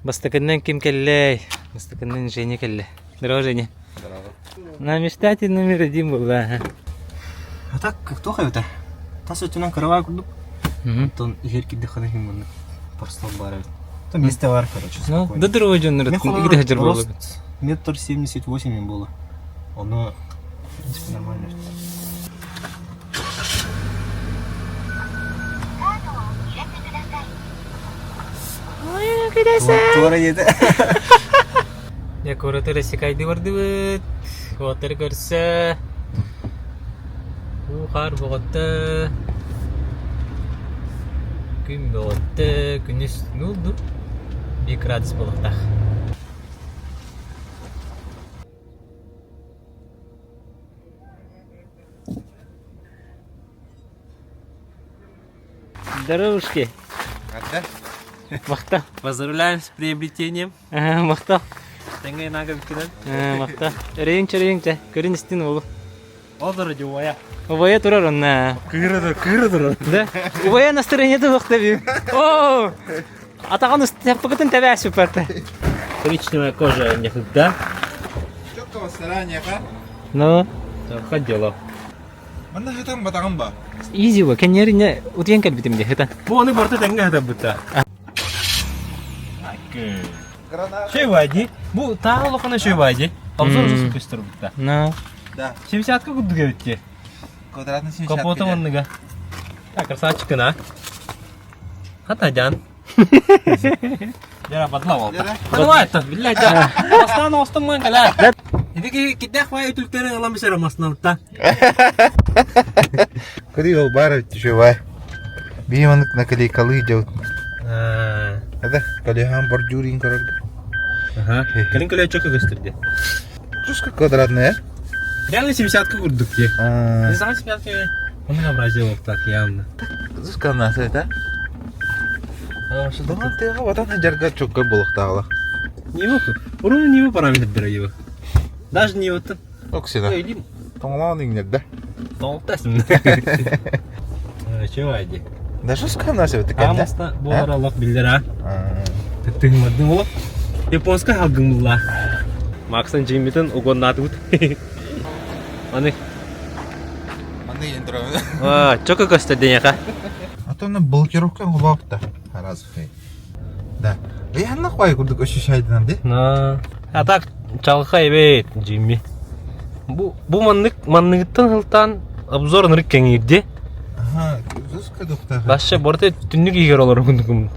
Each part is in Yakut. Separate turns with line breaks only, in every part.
Бастакыннан ким кэллэй? Бастакыннан Женя кэллэ. Здорово, Женя.
Здорово.
На мечтатель номер один была.
А так, туох эбитэ? Тас өттүнэн кыраваа курдук. Онтон иһэр кирдэххинэ иһин маннык простор баар эбит. Там место бар, короче,
Ну,
спокойно.
да другой дьоннор
Мен
игде хажар
рост
буолабын.
метр 78 мен было. Оно, в принципе, нормально. Туора диэтэ.
Дьэ, куораты рассекайды бардыбыт. Уоттары көрсө. Уу хаар боҕотто. Күн боҕотто. Күнүс нуулду. Биир градус буолуохтаах. Здоровушки.
Когда?
Махта.
Поздравляем с приобретением.
Махта.
Тэҥҥэ наага бүккүнэн.
Махта. Өрөйүҥ чөрөйүҥ чэ. Көрүн истин уолу.
Ол дороги убайа.
Убайа турар онна.
Кыыра кыыра турар.
Да. Убайа настроение туох да О! Атаҕын устаппыкытын тэбээсү парта.
Коричневая кожа никогда.
Четкого старания, ха?
Ну,
Ходила.
Манна хатан батаҕым ба?
Изи во, кэннерine утуйан кэлбитим дии хытан.
Бу ону барыта тэҥҥэ хатарбыта. Шөй Бу таа улахана шөй баайди. Обзор уже көстөр бутта.
Ну.
Да.
Семисятка курдук эбитти.
Квадратный семисятка.
Капота онныга. Так, красавчик на. Хатадян. Яра бадла болта. Давай это, блядь, да. Бастан остым ман кала. Эдики кидэх бай үтүлтерин алам бисер масналта.
Куди ол бар чувай. Би маннык наклейкалы делают. Это колехан бордюрин коротко.
Ага. Кэлин көлөчөкө көстүрдү.
Чушка квадратная.
Реально семисятка курдук ди.
А,
Не знаю, семисятка. Он образил так явно.
Чушка нас это.
А, что
Донат тыга ватан жарга чокка булуктагыла.
Не его. Урун не его параметр бере Даже не вот.
Оксина.
Или
Тоңлаан иңнерде.
толтасың. Чего айди?
Да шуска нас это кенде.
Амаста болар Аллах билдер а. Тыгмадың олып. Японска халгымла. Максан жеймитен угоннатыбыт. Аны.
Маны ендер.
А, чока көстө денеха.
А то на блокировка губапта. Раз. Да. Я нахуй курдук ощущает ди.
На. А так чалха эбет Джимми. Бу бу маннык манныгыттан хылтан обзор нырык кеңирди.
Ага, жестко доктор.
Башша борте түннүк игер олор күндүкүм.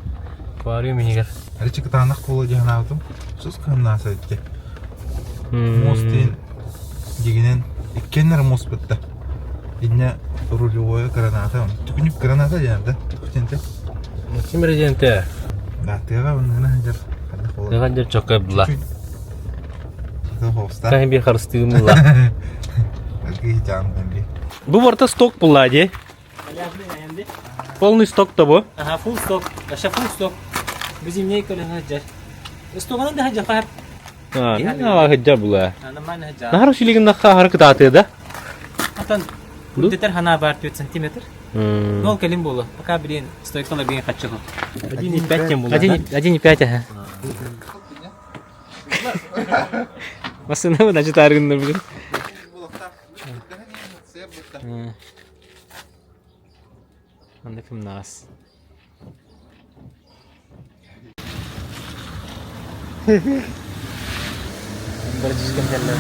Барыым игер.
Аричи кытаанах буола диэн аабытым. Сус кыһыннааса итти. Муус диэн дьигинэн иккиэннэр муус бытта. Иннэ рулевое граната. Түкүнүк граната диэн да. Түкүтэнте.
Ким резиденте?
Да, тыаҕа оннугuna сылдьар. Ханна буола.
Тыган дьэр чокка була.
Хоста.
Кайын бир харыстыгым була.
Әлгі жан би.
Бу барта сток була ди. Полный сток то бу.
Ага, full сток. Вообще full сток. Бизим не көлө хаджар. Стогынан да хаджар хап.
А, на хаджар була.
Нормально хаджар.
Нахар шилигин нахха хар кытааты да.
Атан Бүтетер хана бар 4 сантиметр. Нол кэлин буолу. Пока блин, стойкала бин хаччыгы.
1,5 тем була.
1,5 ага. Масына значит аргыннар бүгүн. Анда ким нас? Бір түскен кәллер.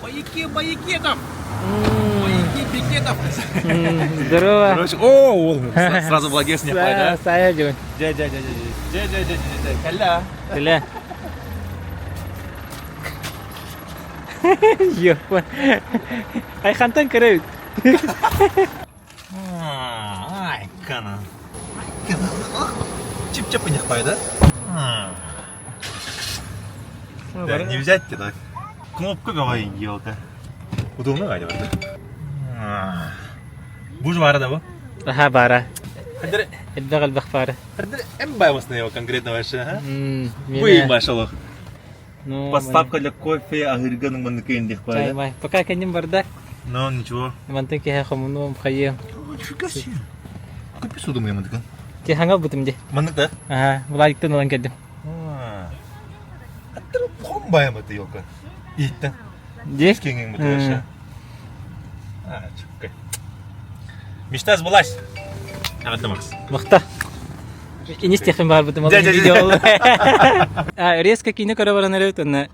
Бояки, бояки там! Бояки, бикетов!
Здорово.
Короче, о, о, сразу благес не да?
Сая жугун.
Дя, дя, дя, дя, дя, дя, дя, дя, дя, каля.
Кэлэ. Ёпа. Айхантан көрөбүт.
Ай, кана. Чип-чап не да? Да, не взять тебе так. Кнопку давай елка. Удобно, Аня, да? Буж бара да бу?
Аха бара.
Хадыр,
Элбэх элбэх бара.
хадыр, эм баймасына его конкретно вообще, а?
М,
Вы
мені-
машаллах.
Ну,
Подставка для кофе, агырганың мандыкын
мені- Чай, май. Пока кэнним бардак.
Но ничего.
Мантан киһэ хомунуом хайыам.
Нифига себе. Купи суду мне мандыкын.
Ти хаңал бутум ди.
Мандык да?
Аха, Владиктан ылан кэлдим.
Баям это елка. Ииттен.
Де?
Кеңең бутылаша. А, чукка. Мечта сбылась. Ағатта Макс.
Махта. Инистехин бар бутым.
Дя, дя, дя.
А, резко кине көрө баран эрэ онна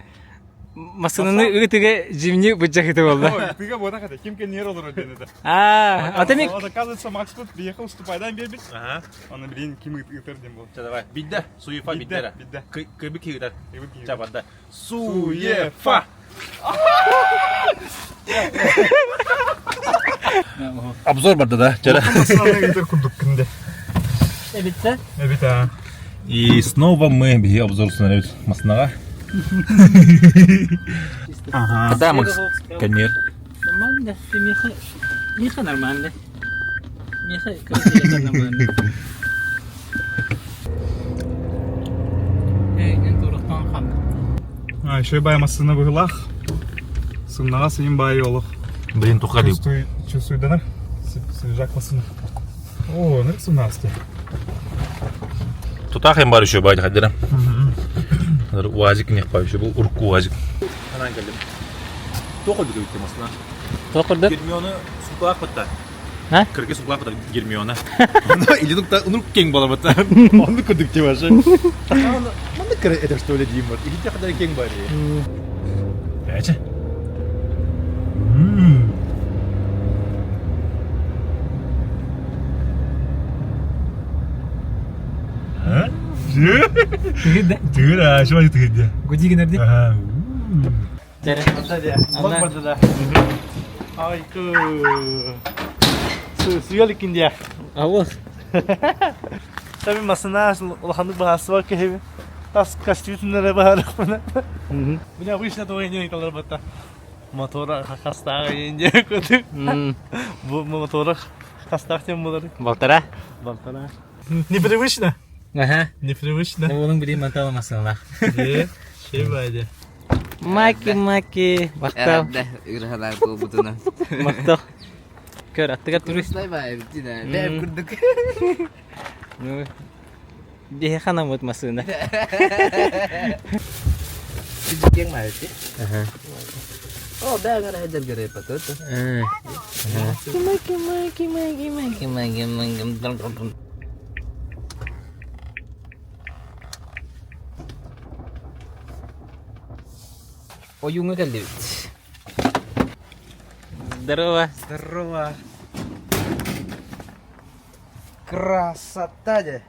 масынаны ыытыга жимни быджахыты болла.
Тыга буота хата, ким кеннер олорор диэн это.
А, ата мен
Вот оказывается, Макс тут приехал, что пайдан бербит.
Ага.
Аны блин, ким ытыр диэн бол.
Ча, давай. Бидде. Суефа бидде.
Бидде.
Кыйбы кигитер.
Кыйбы кигитер.
Ча, бадда. Суефа. Обзор барды да, чара.
Ытыр курдук күнде.
Эбитте.
Эбит а.
И снова мы бии обзор установить маснага.
Ага.
Да, Макс. Конечно.
Нормально, ты Миха. Миха нормально. Миха, короче, нормально. Эй, мен турухтан хам.
А, еще и бай масына быгылах. Сымнаға сыйын бай олық.
Блин, тухали.
Чувствую, чувствую данар. Свежак масына. О, нырк сымнасты.
Тутах им бар еще бай хадира. Уазик не хпа еще был урку уазик. Анан келдим. Тоқы дүгі өтті масына.
Токурду.
Гермиона суклақ бітті.
А?
Кірге суклақ бітті Гермиона. Или нукта нук кең бала бітті. Оны күдік деп ашы. Мында кірі это что ли деймін. Или те қадар кең бар. Бәчі.
Түгір, а, что это где?
Гудигин эрди.
Ага.
Жара.
Бак барды да. Айкы. Сүйел икинде.
А вот.
Tabi masına улаханнык баһасы бар кеһеби. Тас костюмнары бар мына. Бу обычно то не талар батта. Мотора хастага инде көтү. Бу мотора хастаг тем булар.
Балтара.
Балтара. Непривычно.
Ага.
Непривычно.
Оның білейін манталы масыналар.
Е, şey байды.
Маки, маки. Мақтау.
Эрдэ ырхалар буолбутуна.
Мақтау. Көр, аттыгар турист.
Туристай баа эбит дии, бэйэм курдук.
Ну, бихе ханамыт масына.
Киэҥ баа эбит дии. Оо, бэйэҥ эрэ сылдьаргар эппэтэ. Маки, маки, маки, маки, маки, маки. Ойууҥҥа кэллибит.
Здорово.
Здорово. Красота де.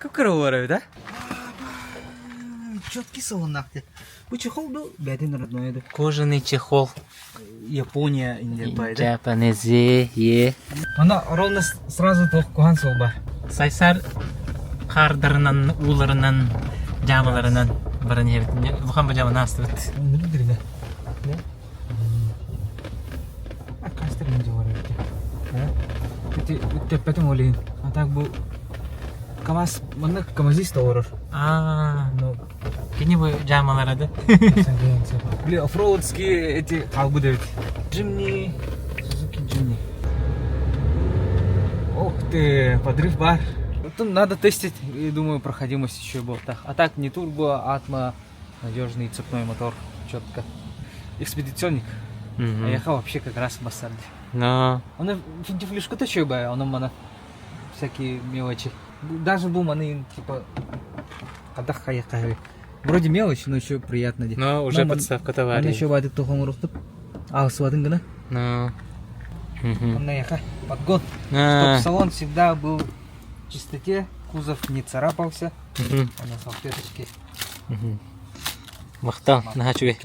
Кукуру да?
Четкий салон нахте. Бу чехол был бәдин родной еді.
Кожаный чехол.
Япония инде байды.
Japanese, е.
Ана ровно сразу тоқ кухан сол ба.
Сайсар хардарынан, ууларынан, жаамаларынан баран иһэбит. Улахан бу жааманы астыбыт.
Өнүр дирine. Не? А кастер не жолар эбит. Ити үттеппетим олейин. А так бу КамАЗ, манна КамАЗист олорор.
А,
Ну,
кини бу жаамалара да?
Бля, оффроудские эти халбы дебит. Джимни, Сузуки Джимни. Ох ты, подрыв бар. Тут надо тестить, и думаю, проходимость еще был так. А так не турбо, атма, надежный цепной мотор, четко. Экспедиционник. А ехал вообще как раз в Бассарде.
Но.
Он финтифлюшку точил бы, он мана всякие мелочи. Даже бум, они типа Вроде мелочь, но еще приятно.
Но уже
Мама,
подставка
Он
товарищ.
еще бадык тухом рухтып. Алысыбадың гына.
Но.
Он наеха. Подгон.
А,
Чтоб салон всегда был в чистоте, кузов не царапался. А на салфеточке.
Махтал, наһаа үчүгэй.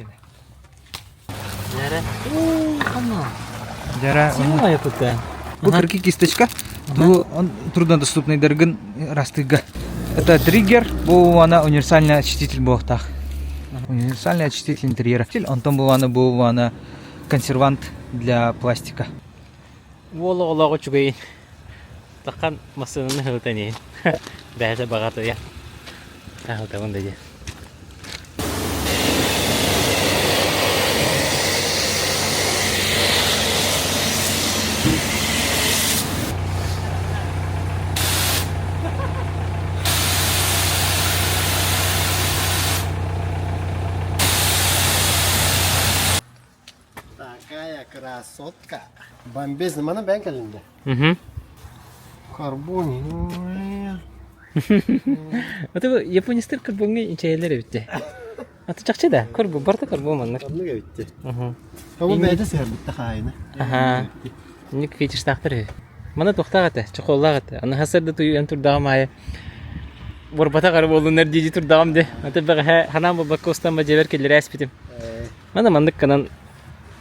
Жара.
Симай кута.
Бу кырки кисточка. Бу он труднодоступный дергін растыга. Это триггер, бу ана универсальный очиститель буолуохтаах. Универсальный очиститель интерьера. Онтон бу ана бу ана консервант для пластика.
Уола олоҕу үчүгэй. Тахан масынаны хылтани. Бәһә багаты я. Хылтабын да
Красотка. Бомбезно. Мана бэйэн кэлинде. Карбон.
Аты бу японецтар карбоҥҥа инчэйэллэр эбит Аты чахчы да, карбон, барыта карбон маннык.
Оннук эбит Бу бэйэтэ сыһарбытта хаайына.
Аха. Инник фетиштаахтар үһү. Мана туохтаах этэ, чохоллаах этэ. Аны хасырда туйан турдаҕым аайы борбатах ары буоллуннар дии турдаҕым де. Аты бэҕэһээ ханаан буолбакка устан ба дьиэбэр киллэрэ эспитим. Мана маннык гынан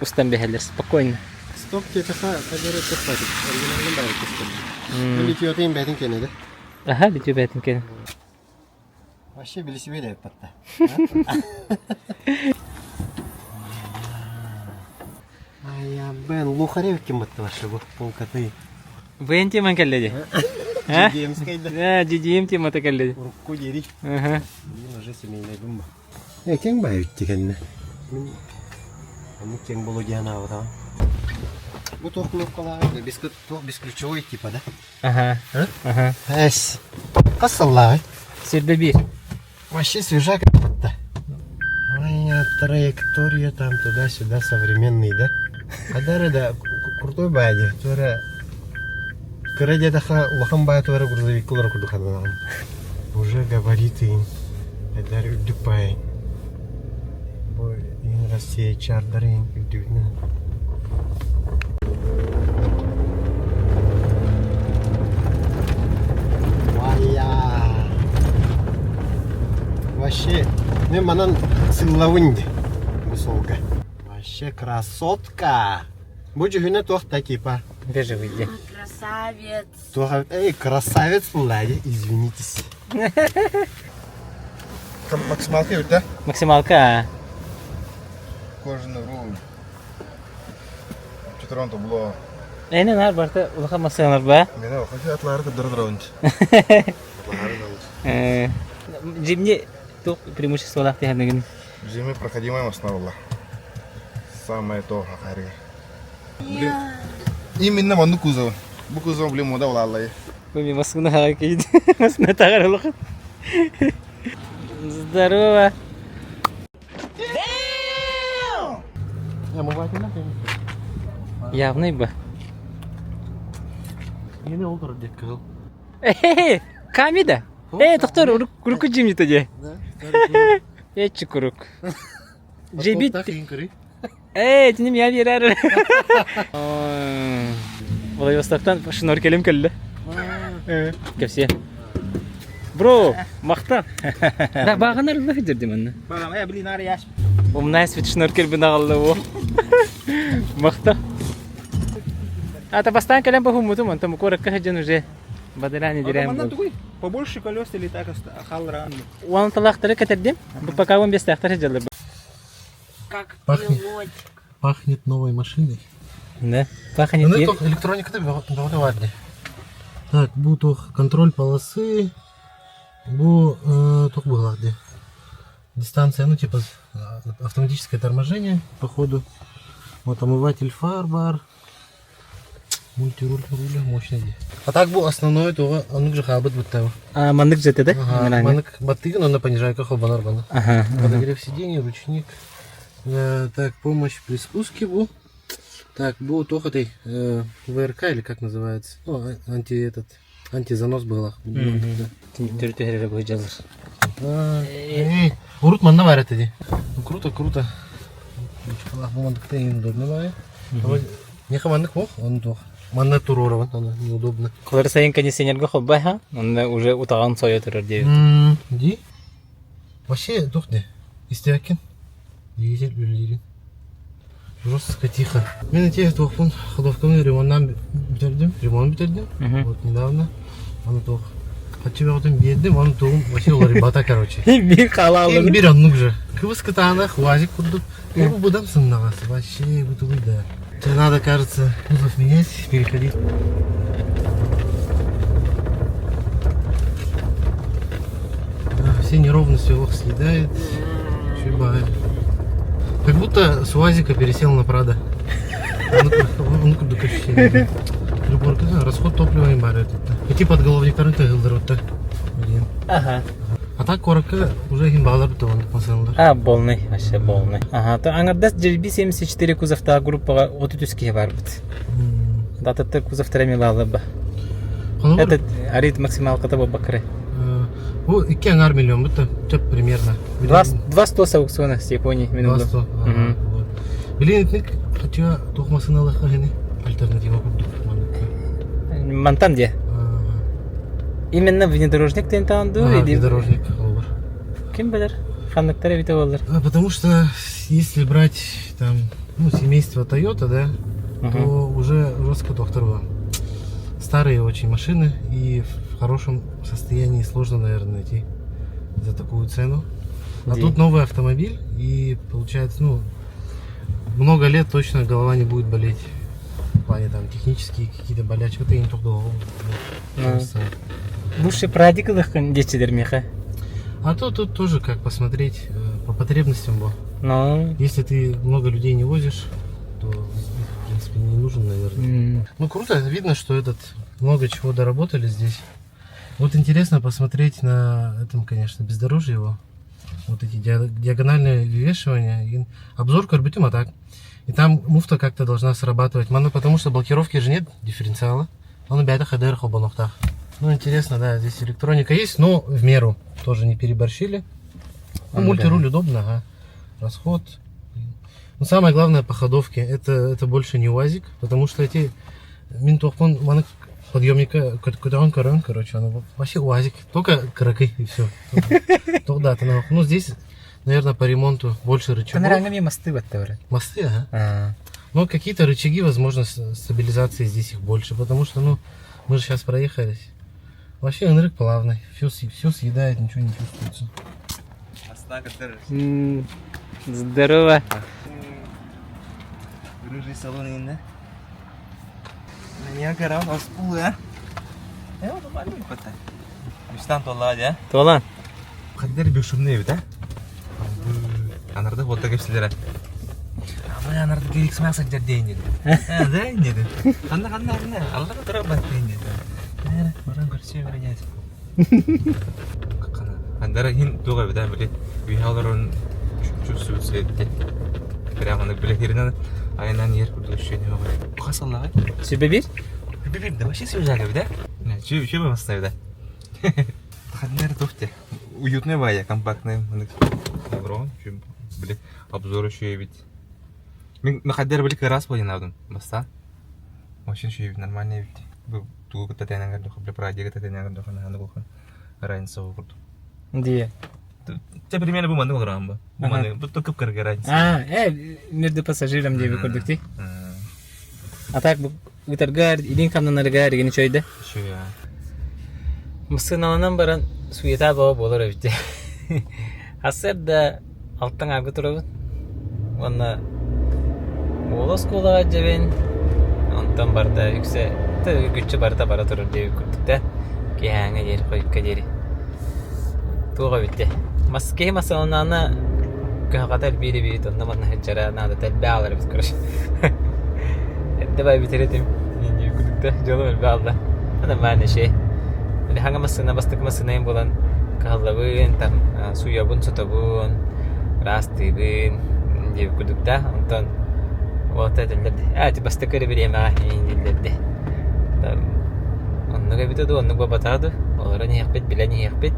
устан биһэллэр спокойно.
Стоп диэтэхэ хадары туппатык. Оригиналын бары көстөр. Литьётын бэйтин кэнэдэ.
Аха, литьё бэйтин кэнэ.
Вообще билисибиэ да эппатта. Ая, бен, лухарев ким бытты вообще бу полкаты.
ВН теман кэллэ ди.
GDM да.
GDM темата кэллэ ди.
Урукку диэри. Мин уже семейный бумба. Э, кең бай үтти кэннэ. Мин Аны кең болу диэн аабытаҕым. Бу туох кнопкалааҕый? Туох бесключевой типа, да?
Ага. Ага.
Эс. Хас сыллааҕый?
Сирдэ биир.
Вообще свежак да. Ой, траектория там туда-сюда современный, да? Хадары да крутой бади. Тура кыра диэтэхэ улахан баай туора грузовик олорор курдук сананаҕын. Уже габариты эдэр үрдүк баай. Бу иһин Россия чардары иһин үрдүгүнэн. Вая! Вообще, мен манан сыллабын ди бу суолга. Вообще красотка! Бу дьүһүнэ туох да типа.
Бежевый день.
Красавец.
Туох эй, красавец буолла извинитесь.
Максималка үрдэ?
Максималка.
Кожаный руль. Чотурон тобуло.
Эне нар барта улахан массыналар ба.
Мене хочу атлары кыдыр дровнч.
Джимни туох преимуществолаах тиһэннигин?
Джимми проходимая машина была. Самое то хахарыгар. Блин, именно манну кузова. Бу кузов, блин, мода улааллай.
Бу маскыны хаҕа кийд. Маскына таҕар улахан. Здорово. Явный бы.
Yine olur diye kızıl.
Э, Камида. Э, доктор, урукку жимнито же. Эчи курук. Жебит. Э, тиним я берер. Владивостоктан шноркелим келди. Кепсе. Бро, махта. Да, баганар лых дердим анна.
Багам, э, блин, ары яш.
Умная свет шноркель бин агалды о. Махта. А та бастан кэлэн бахуммутум, онтон куоракка сылдьан уже бадарани дирэм.
Побольше колес или так халран.
Уон талахтары кэтэрдим. Бу пока он бестээхтэр сылдьаллар.
Как
Пахнет.
пилотик.
Пахнет новой машиной.
Да. Пахнет.
Ну, это электроника бөҕө Так, бу туох контроль полосы, бу туох быһыылаах дии. Дистанция, ну типа автоматическое торможение походу. Вот омыватель фар бар. Мультируль руля мощный дии. А так бу основной туга оннук же хаалбыт быттаба.
А, маннык жете да?
Маннык баттыгын онно понижайка холбонор бана.
Ага.
Подогрев сидений, ручник. Так, помощь при спуске бу. Так, бу туох этой ВРК или как называется? Ну, анти этот, антизанос была.
Түнүктөрү түһэрэрэ быһыдьаллар.
Эй, урут манна бар этэ дии. Ну, круто, круто. Бу мандыкта ең удобно баҕайы. Миэхэ маннык ох, он туох. Манна туруорабын, оно неудобно.
Кылар сайын кондиционерга холбай ха, онно уже утаҕын сойо турар диэбит.
Ди. Вообще туох де? Истээккин. Двигатель үлэлиирин. Жестко тихо. Мен эти туохпун ходовканы ремонтнан бүтэрдим. Ремонт бүтэрдим. Вот недавно. Аны туох. Хаччы бөҕөтүн биэрдим, аны тугум вообще уларыйбата короче.
Биир хаалаалын.
Биир оннук же. Кыбыс кытаанах УАЗик курдук. Я бу быдан сымнаҕас. Вообще бутугуй да. Тебе надо, кажется, кузов менять, переходить. Да, все неровности ох съедает. Чубай. Как будто с УАЗика пересел на Прадо. Он курдук ощущение. Приборка, да, расход топлива не барит. Эти подголовниктарын тыгылдыр Блин.
Ага.
А так куоракка уже иһин баалар бутугун масыналар.
А, полный, вообще полный. Ага, то аҥардас JB 74 кузовтаах группаҕа 33 киһи барбыт. Дататтар кузовтара эмиэ бааллар ба.
Холобур,
Этот арит максималката буолбаккары.
бу икки аҥаар миллион бутта, төп примерно.
Два сто с аукциона с Японии мен
Два сто. Ага, вот. Билин итинник хотя туох масыналаха хини альтернатива курдук маныкка.
Мантан де. Именно внедорожник диэн таан дуу
Ага,
или
внедорожник холобур.
Ким билэр? Ханныктар эбитэ буоллар.
А, Потому что если брать там, ну, семейство Toyota, да, то уже жестко докторова. Старые очень машины и в хорошем состоянии сложно, наверное, найти за такую цену. А
Ди.
тут новый автомобиль и получается, ну, много лет точно голова не будет болеть. В плане там технические какие-то болячки, это я не только голову.
Ну. Лучше прадик ылыххын диэччилэр миэхэ.
А то тут тоже как посмотреть э, по потребностям было.
Ну,
Если ты много людей не возишь, то в принципе не нужен, наверное.
м,
Ну круто, видно, что этот много чего доработали здесь. Вот интересно посмотреть на этом, конечно, бездорожье его. Вот эти диагональные вывешивания. И Обзор көрбүтүм, а так. И там муфта как-то должна срабатывать. Маны, потому что блокировки же нет, дифференциала. Он бята ХДР хобонохтах. Ну, интересно, да, здесь электроника есть, но в меру. Тоже не переборщили. Ну,
Ну,
мультируль
да.
удобно, ага. Расход. Но самое главное по ходовке, это, это больше не УАЗик, потому что эти мин туохпун маны подъемника көтөҕөн көрөн, короче, оно вообще УАЗик, только кыракый и все. Да, ну здесь, наверное, по ремонту больше рычагов.
Танараҥа эмиэ мосты баттабара.
Мосты, ага. Но какие-то рычаги, возможно, стабилизации здесь их больше, потому что, ну, мы же сейчас проехались. Вообще ынырык плавный, все, все съедает, ничего не чувствуется.
М, Здорово.
Рыжий салон инде. Меня гора оспул, а? Э, нормально бата. Мечтан толла, да?
Туолан.
Хаддер бешумный эбит, а? Анарда вот кепсилер.
Абы анарда керек смак сылдьар диэн диэн. Э, да диэн. Ханна ханна ханна. Аллаға турар бат диэн диэн. Э, баран көрсө беренет.
Андара хин туга бит, а, били. Үйһаларын чувствует сетте. Прямо на билетиринен айынан ер курдук ощущение бар.
Хасаллага.
Сүбэ биир?
Бибир да вообще свежали, да?
Чү чү бастай да. Хаддер туфте. Уютный бая, компактный. Добро, чү били обзор еще бит. Мин хаддер били раз болин алдым. Баста. Очень еще бит нормальный бит. Бу тугу кытта тэнэгэр дохо, били прадига тэнэгэр дохо, наханы кухан. Разница курдук.
Дии.
Те примерно бу маннык олорон бу. Бу маннык, бу только кырга разница.
А, э, между пассажиром диэби курдук дии. А так бу ытаргар, илин хамнанаргар игини чөйдө.
Еще я.
Массыыналанан баран суета бөҕө буолар эбит дии. Сарсыарда алтан аргы турабыт. Уонна уола оскуолаҕа дьэбин, онтон барыта үксэ үгүччү барыта бара турар диэбит курдук да. Киэһээҥҥэ диэри, хойукка диэри. Туох эбит дии. Мас киһи массыыналанаҕына кыһалҕата элбиир эбит, онно-манна сылдьара наадата элбэх аалар эбит короче. Эрдэ бай бүтэр этим диир курдук да, дьолум элбэх аалла. Нормально шей. Или хаҥа массыына бастакы массыынайым буолан кыһаллабын, там сууйабын, сотобун, ыраастыыбын диэбит курдук да. Онтон уолаттар этэллэр дии, ээ ити бастакы эрэ бириэмэҕэ эйигин дииллэр дии. Оннук эбитэ дуу, оннук буолбатаҕа дуу, олорон иһиэхпит, билэн иһиэхпит.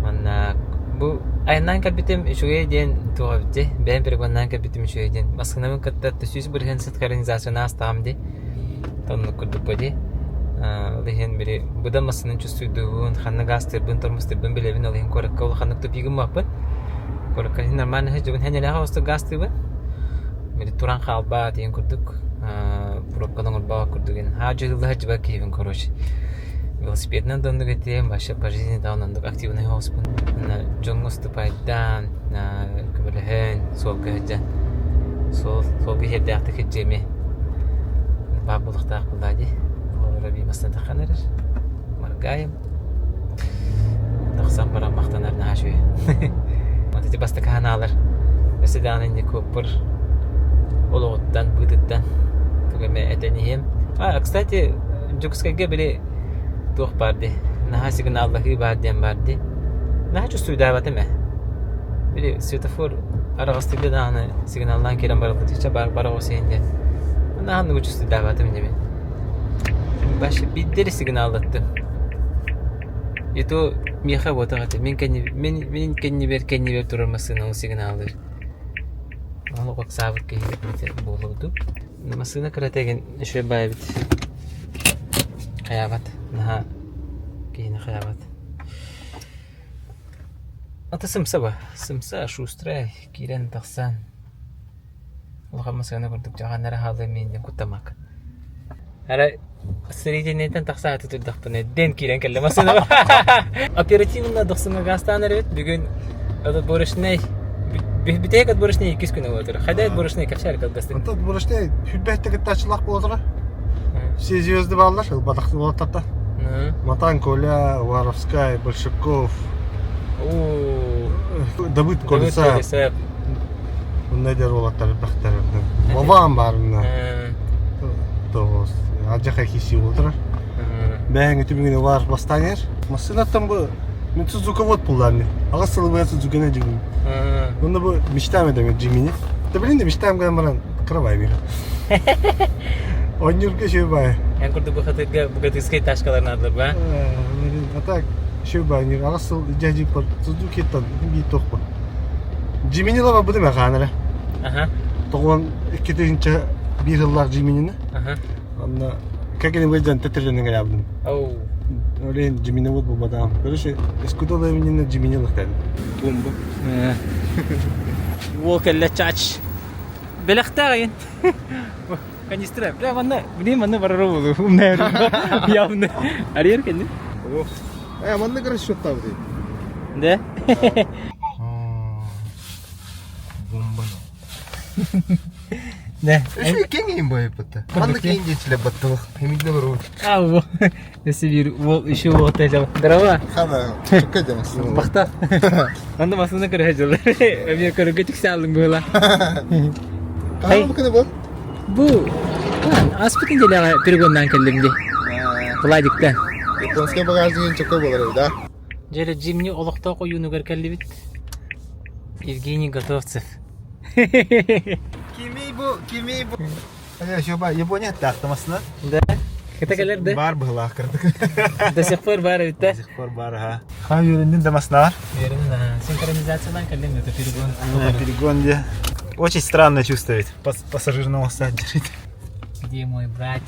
Уонна бу айаннаан кэлбитим үчүгэй диэн туох эбит дии, бэйэм перегоннаан кэлбитим үчүгэй диэн. Массыынабын кытта 100% синхронизацияны аастаҕым дии. Оннук курдук дии. Ол иһин били быдан массыынаны чувствуйдуубун, ханна гаастыырбын, тормозтуурбун билэбин, ол иһин куоракка улаханнык тупигыммаппын. Куоракка иһин нормально сылдьабын, һэнэлээх оҕустук гаастыыбын. Били туран хаалбаат диэн курдук, пробканы оҥорбот курдук аа дьыһылла сылдьыбат киһибин короче. Велосипедынан да оннук этиэм, вообще по жизни да оннук активнай оҕуспун. Дьоҥҥо уступайдаан, көмөлөһөн, суолга сылдьан, суол суолга иһэрдээхтик сылдьыам ээ. Баар буолуохтаах буоллаа дии. Оҕолоро биир массыынатаххан эрэр. Моргаем. Тахсан баран махтанар наһаа үчүгэй. Вот эти бастакы ханаалар өссө даҕаны инник куоппур олоҕуттан, быытыттан тугу эмэ этэн иһиэм. А, кстати, Дьокуускайга били туох баар дии, наһаа сигналлаһыы баар диэн баар дии. Наһаа чувствуйдаабатым ээ. Били светофор араҕастыйда даҕаны сигналлаан киирэн барыллытычча бар бара оҕус иһин диэн. Наһаа оннугу чувствуйдаабатым ини мин. Вообще биирдэ эрэ сигналлаттым. И то миэхэ буотах этэ. Мин кэнни мин мин кэннибэр кэннибэр турар массыына ол сигналлыыр. Ол ыксаабыт киһи буолуо дуу. Массыына кырата игин үчүгэй баай эбит. Хайаабат. Наһаа киһини хайаабат. Ата сымса ба. Сымса, шустрая, киирэн тахсан. Улахан массыына курдук дьаҕан эрэ хаалыам миин диэн куттамак. Арай Срединейтэн тахсааты турдахпына дэн киирэн кэллэ массыына. Оперативно дохсуҥҥа гаастаан эрэбит. Бүгүн отборочнай бүтэһик отборочнай иккис күнэ буола турар. Хайда отборочнай кэпсээр кылгастык.
Онтон отборочнай сүрбэһитте кыттааччылаах буола турар. Все звезды бааллар, ылбатах уолаттарта. Матан Коля, Уваровскай, Большаков, Давыд Колесов. Онно эдэр уолаттар элбэхтэр. Вован баар онно. Тоҕус. Алдьархай киирсии буола турар. Бэйэҥ үтүмүгүнэ баар бастаан иһэр. Массыынаттан бу мин Сузука вот буллаан Аҕыс сыл быйа Сузуканы дьигин. Онно бу мечтаем эдем Джимини. Да блин да мечтаем гынан баран кровай миха. Онньурга үчүгэй баай.
Эн курдук бухатырга богатырскай ташкалар наадалар ба?
А так үчүгэй баай. Аҕыс сыл дьэ Сузукиттан биир туохпун. Джимини лава бу дeme хаанара.
Аха.
Тоҕуон 2001 сыллаах Джиминини.
Аха.
Онно как-нибудь дьон төттөрүнэн кэлээбитим.
Оу.
Олен Джимини вот булбатаҕым. Короче, искусство времени Джимини лыхтан.
Бомба. Уол кэллэ чач. Бэлэхтээх айын. Канистра. Бля, манна, блин, манна барара буолу. Умная Явно. Арыйар кэннин.
Э, маннык расчеттаабытый.
Да?
Бомба.
Да.
Үчүгэй киэҥ иһин буойбутта. Маннык киэҥ диэчилэр баттылах. Хемидне барабыт.
А, Если бир уол еще уол Здорово.
Хана, чукка дьамас.
Бахта. Онно массыына көрө дьыллар. Эмиэ көрөргө тиксаалыҥ быһыла.
Хаһан бу күнү бу?
Бу аспыт неделяҕа перегоннаан кэллим дии. Владиктан.
Японскай багажнигын чөкө буолар да?
Дьэ, Джимни олохтоох ойуунугар кэллибит. Евгений Готовцев.
Кимий бу, кимий бу? Япония таахтамасына.
Да. Это кэлэр да?
Бар быһылаах кырдык.
До сих пор бар эбит да?
До сих пор бар, ха. Ха, үөрендин да маснаар.
Үөрендин, синхронизациялаан кэллим, это перегон.
Перегон, де. Очень странно чувствует. Пассажир на держит.
Где мой братик?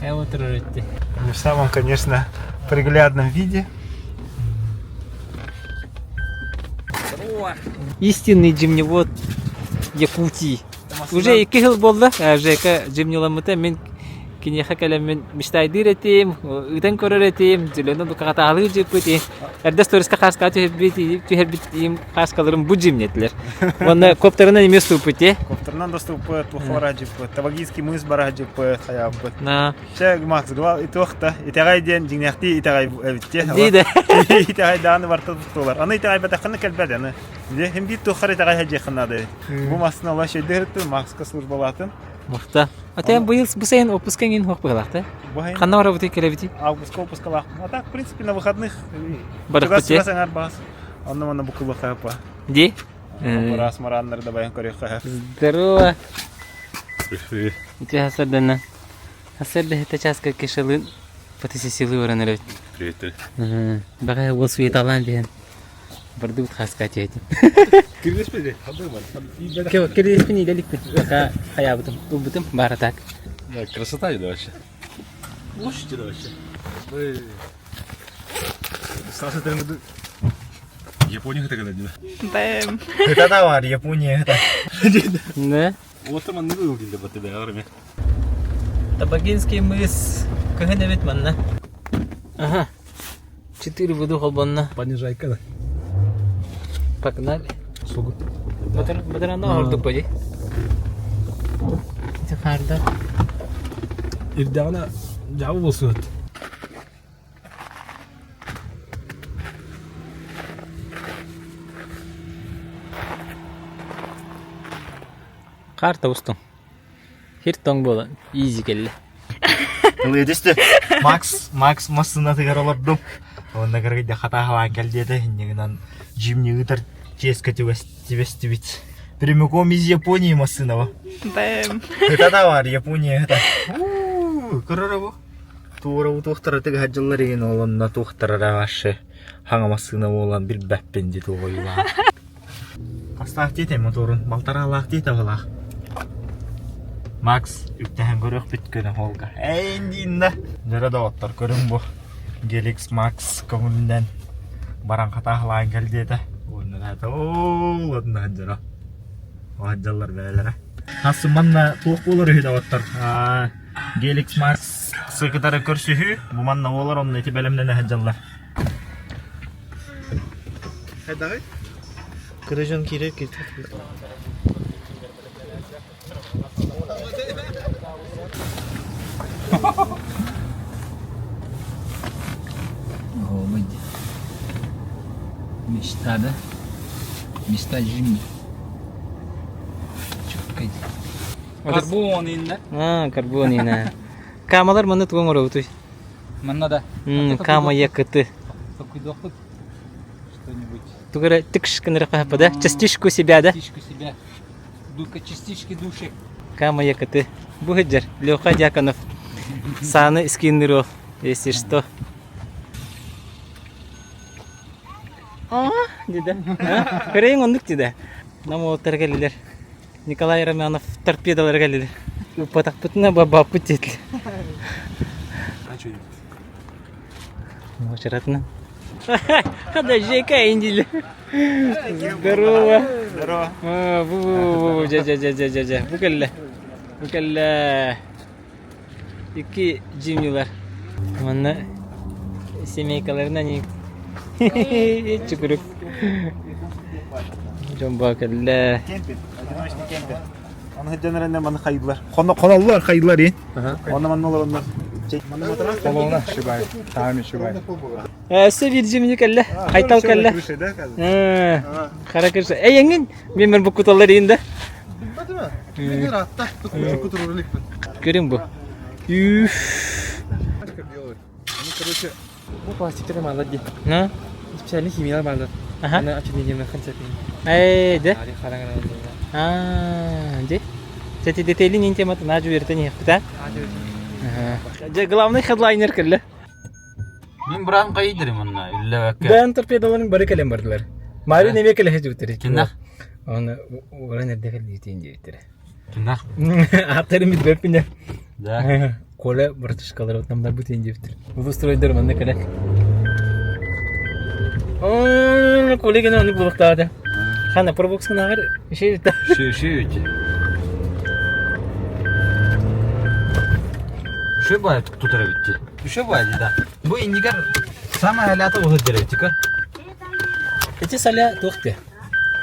Я вот
Не в самом, конечно, приглядном виде.
Истинный джимневод Якутии. Уже икки сыл буолла, Жека джимниламмыта мин киниэхэ кэлэммин мечтайдыыр этим, ыытан көрөр этим, Зеленый букаҕатаалыы дьыппыт Эрдэ сториска хааскаҕа түһэрбит түһэрбит им хааскаларым бу джимнетилэр. Уонна коптерынан эмиэ уступпут е.
Коптерынан да уступпут, туохха бара дьыппыт, Табагийский мыс бара дьыппыт, хайааппыт.
На.
Чэ, Макс, туох да, итэҕэй диэн дьиҥнээхтии итэҕэй эбит дии.
Дии да.
Итэҕэй даҕаны барта туттулар. Аны итэҕэйбэтэххинэ кэлбэт аны. Дьэ, хим биир туоххар итэҕэй сылдьыаххын наада эбит. Бу массыына олох шөйдөһүттүн, Макска службалаатын.
Махта. А ты быйыл бу сайын отпуска иҥин хуох быһалаах Ханна барабытый кэлэбитий?
Августка отпускалаах. А так, в принципе, на выходных
Барахпыт
чугас саҥар баас. Онно манна букуллахха па.
Ди?
Быраас марааннары да байан көрүөххэ.
Здорово. Ити хасарданна. Хасарда хета чааска кешалын фотосессиялыы баран эрэбит.
Привет.
Баҕа уол суеталаан биһэн. Бардыбыт хааска тиэтим.
Кирилеспеди?
Кирилеспин иилэликпин. Пока хаябытым, ылбытым баара так.
Да, красота да вообще. Площадь да вообще. Саша ты Япония это когда
Бэм.
Это товар, Япония это.
Да.
Вот там он выглядит для тебя, армия.
Табагинский мыс. Кыһын эбит манна. Ага. Четыре выду холбонно.
Понижайка, да.
Погнали.
Сугу.
Батыр, батыранда ордук боди. Ити харда.
Ирдәғына жабы болсын өт.
Карта устун. Хир тоҥ буолан изи кэллэ.
Макс, Макс массыынатыгар олордум.
Уонна кыргыйда хатааһылаан кэл диэтэ иннигинэн Джимни ыытар чиэскэ түбэстибит. Прямиком из Японии массыынаба.
Бэм.
Ыта да бар, Япония ыта. Көрөр бу. Туора бу туохтара тыгаһадьыллар игин ол онно туохтара вообще хаҥа массыына буолан билбэппин дии туойулаа. Хастаах диэтэ моторун, балтараалаах диэтэ балаах. Макс үктэһэн көрүөхпүт көнө холга. Эйин диинна. Дьөрө доҕоттор көрүҥ бу. Геликс Макс көҥүлүнэн баран хатааһылаан кэл диэтэ. Уонна ол онно дьоро. Оһадьаллар бээлэрэ. Хассы манна туох буолар үһү доҕоттор. Геликс Макс кытары көрсүһүү. Бу манна буолар онно ити бэлэмнэнэ сылдьаллар.
Хайдаҕый?
Кыра дьон киирэр киирбэт.
Мечта, да? Мечта Джимми. Чөккэй.
Карбон инна.
А, карбон инна. Камалар манна тугу оҥоробутуй?
Манна да.
Кама якыты.
Токуйдуохпут что-нибудь.
Тугу эрэ тыкш гынара да? Частичку себя, да?
Частичку себя. Дука частички души.
Кама якыты. Бу сылдьар Леха Дьяконов. Сааны скинныров, если что. А, диде. Көрейін оннук диде. Нам уолаттар кэллилэр. Николай Романов торпедалар кэллилэр. Уппатахпытына бабаппыт диэтилэр. Уочаратынан. Подожди-ка, индили. Здорово.
Здорово.
Бу, бу, дьэ, дьэ, дьэ, дьэ, дьэ, дьэ. Бу кэллэ. Бу кэллэ. Икки Джимнилар. Манна семейкаларынан чукурук. Дьон баа кэллэ.
Кемпер. Одиночный кемпер. Аны сылдьан эрэннэр маны хайдылар. Хоноллор хайдылар ин. Онно манна олороннор.
Холуона шибай. Таами шибай.
Өссө биир Джимни кэллэ. Айтал кэллэ. Хара кырса. Эй, эҥин мен мен буккуталлар иин да. Көрүҥ бу. Үф.
Короче, бу пластиктары баалар дии.
На?
Специальный химиялар баалар.
Аха.
Аны очернение концепин.
Эй, да?
А,
А, де? Кстати, детейли не тема, на жуертен ехпит, а? Дьэ, главный хедлайнер кэллэ.
Мин быраам хайдырым онно үллэбэккэ.
Бэйэн торпедаларын бары кэлэн бардылар. Мари неме кэлэ сылдьыбыттар.
Кинах?
Оны уран эрдэ кэлбитин диэбиттэрэ.
Кинах?
Ааттарын билбэппин
Да.
Коля братишкалар отнамдар бутин диэбиттэр. Улустройдар манна кэлэн. Коля гена ону булуктаады. Хана пробоксын агар ши
Ши ши эти. Ши бай тутара битти. Ши бай да. Бу иннигер самая алята уһу деревтика.
Эти саля туохте.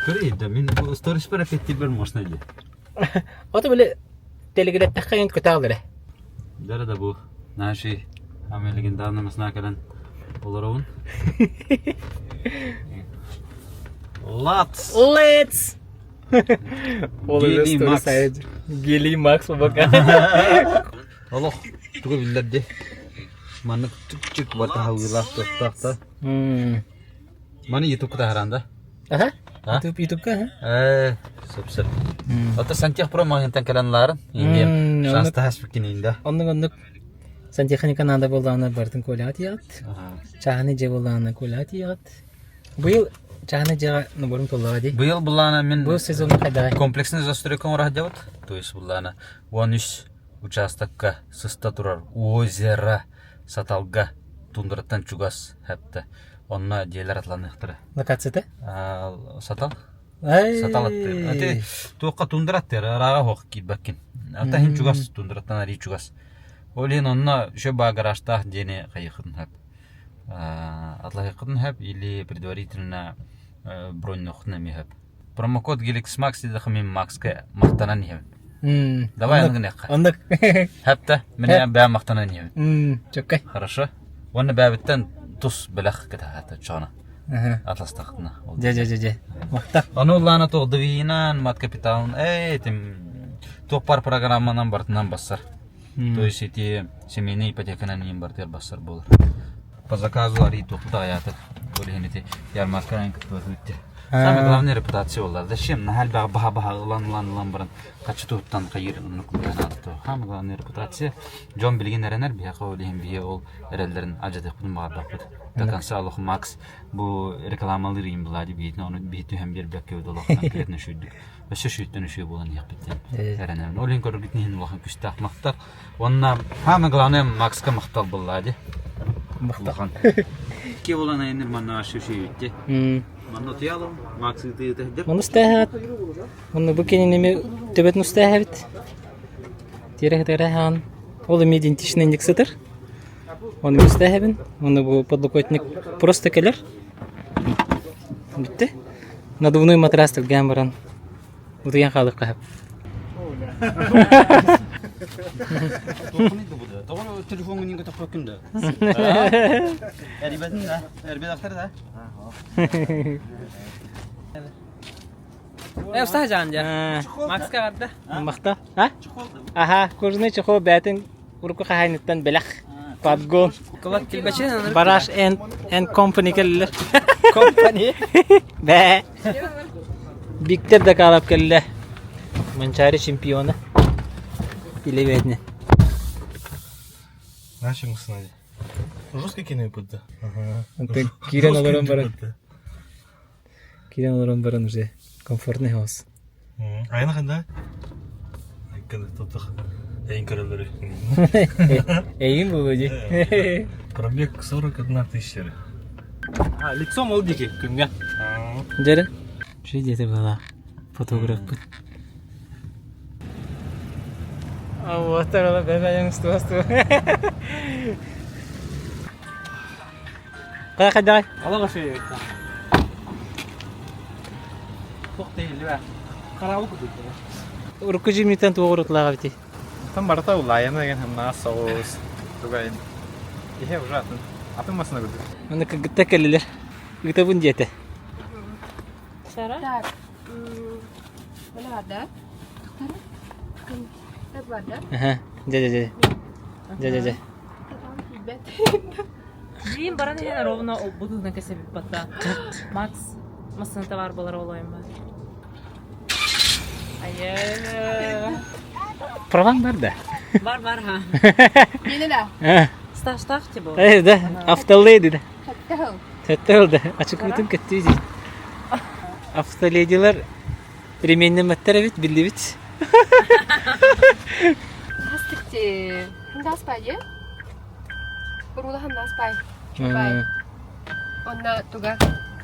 Көрей да мин бу сторис бар эффектив можно ди.
Ото биле телегреттахха көтаалары.
Дара да бу наши ами легендарный масна кэлэн олоробун. Лац.
Let's!
Гели Макс.
Гели Макс бабака.
Олох тугу биллэрди. Маннык чик-чик батаһалыылаах туохтаах Маны ютубка таһаран да?
Аха. Ютуб ютубка аха.
Э, сөп-сөп. Ото сантехпро магазинтан кэлэн лаарын. Индия. Шанстахас биккин да.
Оннук оннук сантехника надо буоллаҕына барытын Коляҕа тиийэҕит. Чааһынай дьиэ буоллаҕына Коляҕа тиийэҕит. Быйыл чааһынай дьиэҕэ наборун толлоҕо дии.
Быйыл буллаана мин
Бу сезон хайдаҕай?
комплексный застройка оҥоро сылдьабыт. То есть буллаана 13 участокка сыста турар озеро Саталга тундраттан чугас хэптэ. Онно дьиэлэр атланыахтара.
Локацията?
Сатал. Сатал аттыр. Ати туохха тундра аттыр, ырааҕа суох киирбэккин. Ата иһин чугас, тундраттан арыы чугас. Ол иһин онно еще баа гаражтаах дьиэни хайыаххытын сөп. Атлаһыаххытын сөп или предварительно броннуоххутун эмиэ сөп. Промокод Gilix Max диэтэххэ мин Макска махтанан иһэбин. Давай аны гыныахха.
Оннук.
Хэптэ, мин бэйэм махтанан иһэбин.
Чөккэй.
Хорошо. Уонна бэйэбиттэн тус бэлэх кэтэһээтэ чоҕуна. Атластахтына.
Дьэ дьэ дьэ дьэ. Махтал.
Ону улаана туох довиинан, мат капиталын, эй, этим туох пар программанан бартынан бассар. То есть эти семейный ипотеканан иин бартыгар бассар буолар. По заказу арый туохпут аҕыйаата. Ол иһин ити ярмарканан кыттыбатыбыт дии. Самое главное репутация буолла. Зачем? Наһаа элбэҕи баһа-баһа ылан-ылан-ылан баран хаччы туһуттан хайыыр оннук наадата. Самое главное репутация. Дьон билигин эрэнэр биһиэхэ ол иһин биһи ол эрэллэрин алдьатыахпытын баҕарбаппыт. До конца олох Макс бу рекламалыыр иһин была дии биһитин ону биһи түһэн биэрбэккэ олох конкретно үчүйдүк. Өссө үчүйттэн үчүй буолан иһиэхпит диэн эрэнэбин. Ол иһин көрөргүтүн иһин улахан күстээх махтал. Уонна самое главное Макска махтал буолла дии. Махтал. Ки буолан айаныр манна ашы үчүйүтти. Манна утуйалым, Макс ыытыы
Маны устааһаат. Онно бу кинини төбөтүн устааһабит. Тиэрэ хытыраһаан. Ол эми идентичный индексатор. Оны устааһабын. Оны бу подлокотник просто кэлэр. Бүтте. Надувной матрас тэлгээн баран утуйан хаалыахха сөп.
Тоҕо телефоҥҥун иҥ көтөхпөккүн да? Эрибэтин да, эрбэтэхтэр да.
Э, устаа жаан дьэ. Макска барда.
Махта. А? Аха, кожаный чехол бээтин урукку хаһаайыныттан бэлэх. Подгон.
Кылат килбэчи
Бараш and and Company кэллилэр.
Company.
Бээ. Биктер да каалап кэллэ. Манчаары чемпиона. Илэ бээтинэ.
Нашим сынай. Жестко кинуй пытта.
Антон киирэн олорон баран. Киирэн олорон баран уже комфортный хаос.
Айна ханда? Айкын тотох. Эйин көрөлөрү.
Эйин буолуо дии.
Пробег 41 тысяча. А, лицом ол диэки күҥҥэ.
Дьэрэ. Şu диэтэ была фотографпыт. Вот ара бэбэйэн устуасту. Кай кайдай?
Алага шөйө. Туох дейилбэ. Карабы кудук.
Урукку жимниттен туох урутлаға бити.
Там барыта улайына деген хымнаас соҕус. Тугайын. Иһэ уже атын. Атын масына курдук.
Аны кыргытта кэллилэр. Ыытабын диэтэ.
Так, мына бар да? бар да?
Аха. Дьэ дьэ дьэ. Дьэ дьэ дьэ.
Блин, баран иһэн ровно бутуһунан кэсэбит батта. Макс массыната баар буолар олойум бар. Айа.
Праваң бар да?
Бар бар ха.
Мені да.
Стажтаах тибо.
Э, да, автоледи да.
Сэттэ
Сэттэ да. Ачыкыбытын кэттүү дии. Автоледилар ременнэмэттэр эбит, биллибит.
Хастыкти. Хандаспай е? Урула хандаспай. Чубай. Онна туга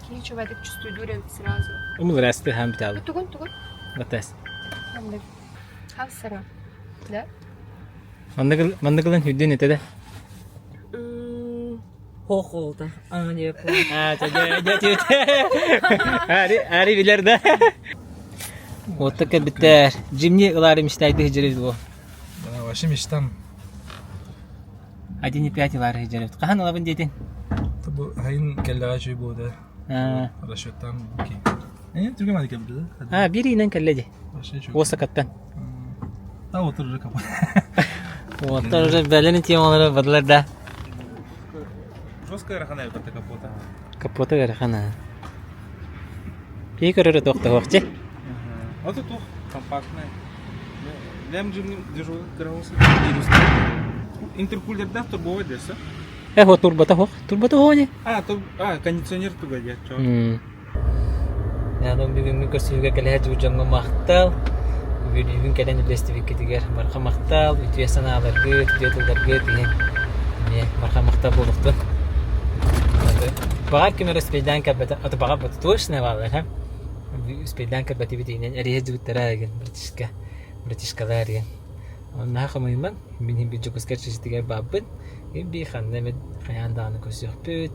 киһи чубайдык чувствуйдуур эбит сразу.
Умулрасты хам биталы.
Тугун тугун.
Батас.
Ханнык. Хавсара. Да?
Манныгылан хүрдүн этэ да.
Хоох олта. Ана диэп.
А, дьэ, Ари, ари билэр да. Уотта кэлбиттэр. Джимни ылаары мечтайды хижеребит бу.
Да, вообще мечтам.
1,5 ылаары хижеребит. Хаһан ылабын диэтин?
Бу хайын кэллэҕэ үчүгэй буолда. Расчеттан окей. Э, түргэн маны кэлбит да?
А, биир иинэн кэллэ ди.
Вообще үчүгэй.
Уосакаттан.
А, вот уже капа.
Уоттар уже бэлэн темалары бадылар да.
Жесткая рахана это капота.
Капота ыарахана. Киһи көрөрө туох да суох
Вот это компактная. Лем жимним держу кыраусы. Интеркулерда турбовый десе.
Э, вот турбата хоқ. Турбата хоне.
А, то, а, кондиционер туга дия.
Яны бүгүҥҥү көрсүһүүгэ кэлэ сылдьыбыт дьоҥҥо махтал. Үөрүүбүн кэлэн үллэстибиккитигэр барҕа махтал, үтүө санааларгыт, үтүө тылларгыт иһин эмиэ барҕа махтал буолуохтун. Баҕар ким эрэ успейдаан кэлбэтэ, аты баҕар точно бааллар, ха? Успейдаан кэлбэтибит иһинэн эрийэ сылдьыбыттара эгин братишка, братишкалар диэн. Онно хомуйумаҥ, мин иһин бир Дьокуускай чичитигэр бааппын, би ханна эмит хайаан даҕаны көрсүөхпүт.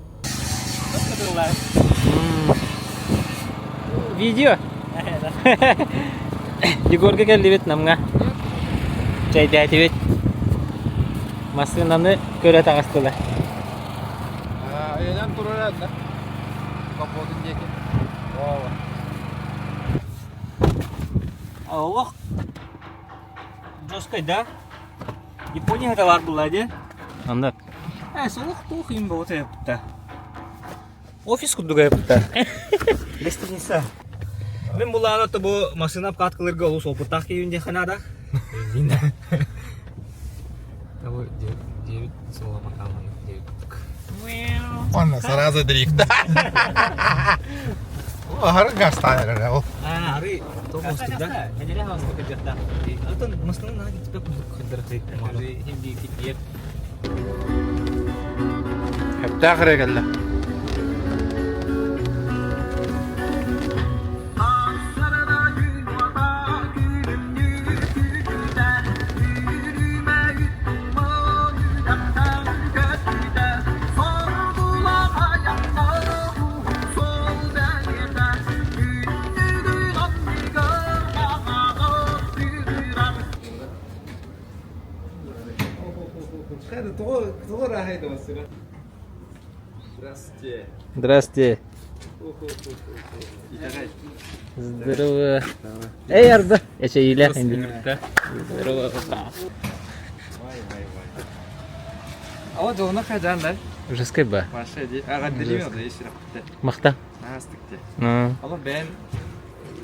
Видео. Егорга кэллибит Намҥа. Чэйдээтибит. Массыынаны көрө таҕыстылар.
Айанан турар да. Капотун диэки.
Олох жесткой, да? Япония это бар была, де? Анда.
Э, солох туох им боҕото yapта. Офис курдук yapта. Гостиница. Мен булаана то бу машина обкаткаларга олус опыттаах киһибин диэххэ наада.
Того 9 слова макаланы 9
Онно сразу дрифт. Аһары гастаан эрэр ол.
А, ары тоҕус да.
Энере хаста кырдьахтаах.
Атын масланы наһаа кичпэ курдук кырдырахай.
Хим бии китиэр.
Хэптээх эрэ кэллэ.
Здравствуйте. Здорово. Эй, Арда. Эчэйилээх Здорово.
Ала дьолуна хайдаан да?
Ужаскай ба.
Маша ди. Аҕаддилиме да исирахпыта.
Махта.
Наастык ти. Ала бэйэн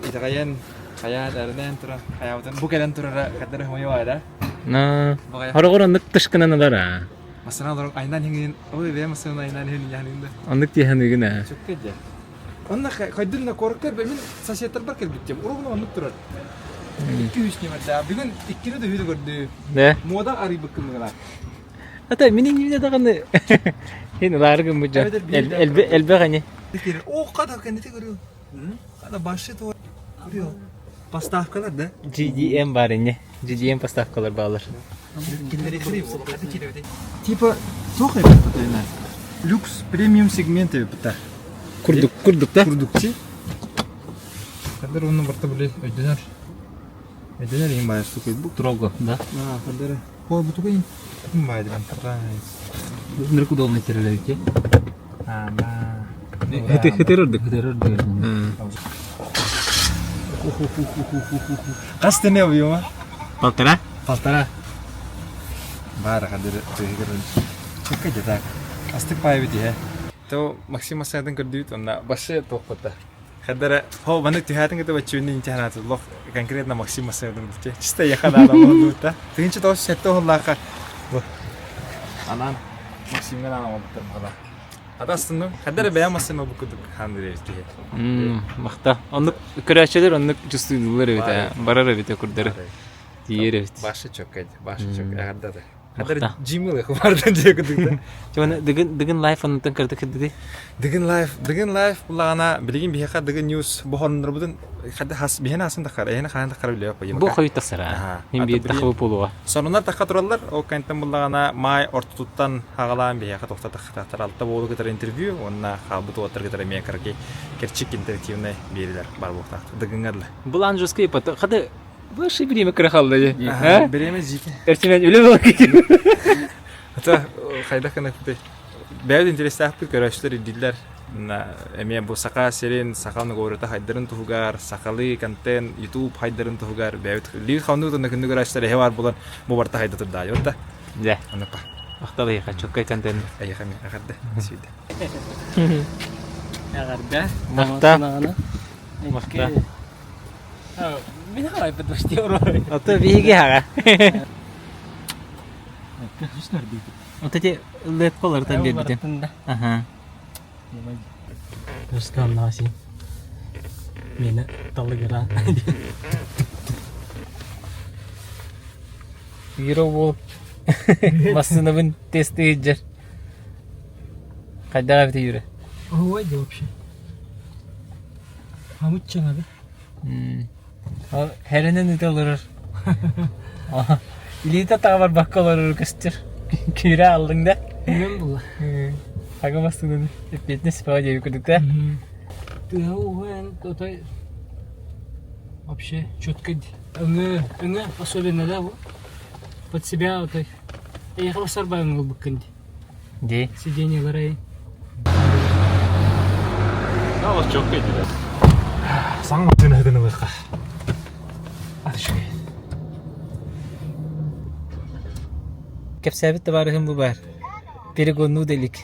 итэҕэйэн хайаан эрэнэн туран хайаабытын бу кэлэн турара хаддара хомойо да.
На. Хороҕор оннук тышкынан ылар аа.
Масына олорон айнан хиҥин ой бэйэ масына айнан хиҥин яханын да.
Оннук тиэханыгын аа.
Чөккө дьэ. Онно хайдын на куоракка мин соседтарбар кэлбиттим. Уругун оннук турар. 200 ньымарда. Бүгүн иккини да үһү көрдү.
Да.
Муода арыйбыккын мыгала.
Ата мин иҥнибитэ даҕаны хин ылаары гыммыт дьон элбэх ини.
О, қада кәнете көрү. Қада башы то көрү. Поставкалар да?
GDM бар ини. GDM поставкалар баалар.
Типа туох эбит бутайна? Люкс премиум сегмент эбит бута.
Курдук, курдук да?
Курдукчи. Кадыр оны барта биле өйдөнөр. Өйдөнөр ең бай штука бу.
Трого, да?
А, кадыр. О, бу тугай. Ким бай дигән
Нырк удобный терелерге.
А, да.
Хетер ордук. Хетер ордук.
Хас тене объема?
Полтора?
Полтора. Бар кадыр тыгыр. Чөккө так. Астык пай бит иһэ. То Максим Масайдын көрдүүт онна башы тоқпыта. Хадара хо маны түһәтин кытта баччүнни инче ханааты лох конкретно Максим Масайдын битче. Чисто яха да болдута. Тыгынчы тоос сетте холлаака. Бу. Анан Максимга анан болуптар бала. Атастынным. Хадара бэйэ массыма бу кудук хандыр эбит
Махта. Оннук көрөөччүлэр оннук чувствуйдулар эбит барар эбит курдары. Тиер эбит.
Башы чөккөйд, башы чөк эгердады. Хадара Gmail хубардан дие кудук да.
Чоны дыгын дыгын лайф оннуттан кырды кырды.
Дыгын лайф, дыгын лайф буллагана билигин биһиэхэ дыгын news бу хорнорбутун хадда хас биһиэн асын тахар, эһиэн хаан тахар билиэ қойым.
Бу хойут тахсара. Мин биир тахыбы буолуға.
Сонунар тахха тураллар, ол кэнтэн буллагана май ортотуттан хагалаан биһиэхэ тохта тахтар алта буолу кытары интервью, уонна хаалбыт уоттар кытары эмиэ кыракый керчик интерактивный биэрилэр бар буолуохтаах. Дыгыҥҥа
Булан жесткий потом хады Высшее время кырахалла дии.
Время жити.
Эрчимэн үлэ буолан
Ата хайдах гына бэйэбит интерестээх көрөөччүлэр ирдииллэр. Эмиэ бу саха сирин, саха оҥорута хайдарын туһугар, сахалыы контент, YouTube хайдарын туһугар бэйэбит лиир хонуу тонна күндү көрөөччүлэр эһэ бар булан бу барта хайда турдаайы да.
Дьэ.
Анапа.
Махтал эйиэхэ, чөккөй контент.
Эйиэхэ эмиэ эҕэрдэ. Сүйдэ.
Эҕэрдэ.
Махтал. Махтал.
Мин харайбыт почти урой.
Ото биһиги хаҕа. Вот эти лепколартан биэрбитим. Ага. Русканнаси. Мені талыгыра. Юро бол. Массынабын тесты иджер. Хайдаға бите юре.
Ой, да вообще. Хамытчаҥа
Хэрэнэн ыта олорор. Илиитэ таҕа барбакка олорор көстөр. Киирэ аллыҥ да.
Үөн була.
Ага бастыгын эппиэтинэс баҕа диэби курдук да.
Тыаһа ууһа отой вообще четко өҥө өҥө особенно да под себя отой эйиэхэ басар баҕаҥ ылбыккын дии.
Дии.
Сиденьелары
Саҥа массыына ыһытын ылыахха.
Кэпсээбит табаарыһым бу баар. Перегоннуу да илик.